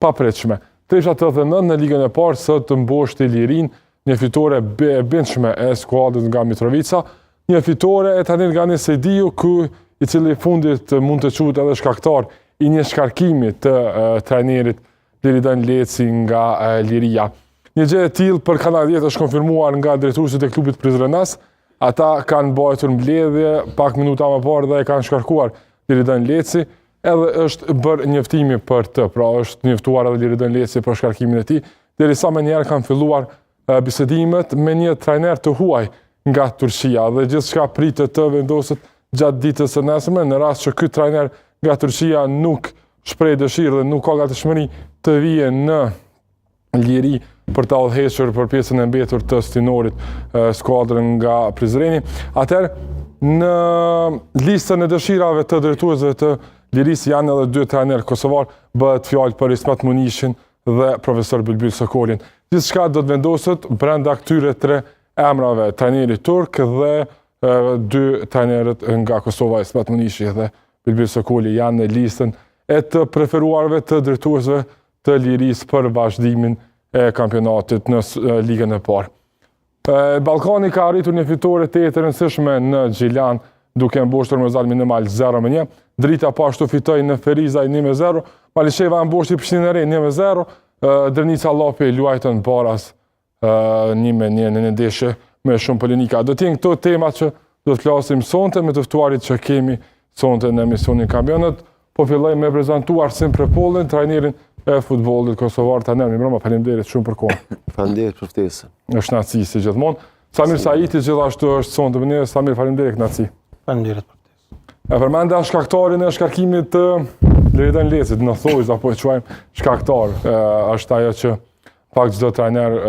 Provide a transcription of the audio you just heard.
Papritshme. Trepça 89 në Ligën e Parë sot mposhti Lirinë, një fitore e bindshme e skuadrës nga Mitrovica, një fitore e trajnerit Gani Sejdiu, ky i cili fundit mund të quhet edhe shkaktar i një shkarkimi të trajnerit Liridon Leci nga Liria. Një gjë e tillë për Kanal 10 është konfirmuar nga drejtuesit e klubit prizrenas. Ata kanë mbajtur mbledhje pak minuta më parë dhe e kanë shkarkuar Liridon Leci. Edhe është bërë njoftimi për të, pra është njoftuar edhe Liridon Leci për shkarkimin e tij, derisa menjëherë kanë filluar bisedimet me një trajner të huaj nga Turqia dhe gjithçka pritet të vendoset gjatë ditës së nesërme në rast që ky trajner nga Turqia nuk shpreh dëshirë dhe nuk ka gatishmëri të vijë në Liri për ta udhëhequr për pjesën e mbetur të stinorit skuadrën nga Prizreni. Atëherë, në listën e dëshirave të drejtuesve të Lirisë janë edhe dy trajnerë kosovarë, bëhet fjalë për Ismet Munishin dhe profesor Bylbyl Sokolin. Gjithçka do të vendoset brenda këtyre tre emrave, trajneri turk dhe dy trajnerët nga Kosova, Ismet Munishi dhe Bylbyl Sokoli janë në listën e të preferuarve të drejtuesve të Lirisë për vazhdimin e kampionatit në Ligën e Parë. Ballkani ka arritur një fitore të të rëndësishme në Gjilan, duke mposhtur me rezultat minimal 0-1. Drita po ashtu fitoi në Ferizaj 1-0, Malisheva mposhti Prishtinën e Re 1-0, Drenica Llapi luajtën baras 1-1 në një ndeshje me shumë polemika. Do të jenë këto tema që do të flasim sonte me të ftuarit që kemi sonte në emisionin Kampionët. Po filloj me prezantu Arsim Prepollin, trajnerin e futbollit kosovar. Trajner, mirëmbrëma, faleminderit shumë për kohën. Faleminderit për ftesën. Është kënaqësi si gjithmonë. Samir Saiti gjithashtu është sonte me ne. Samir, faleminderit kënaqësi. Faleminderit për ftesën. E përmenda shkaktarin e shkarkimit të Liridon Lecit, në thonjëza po e quajmë shkaktar, është ajo që pak çdo trajner.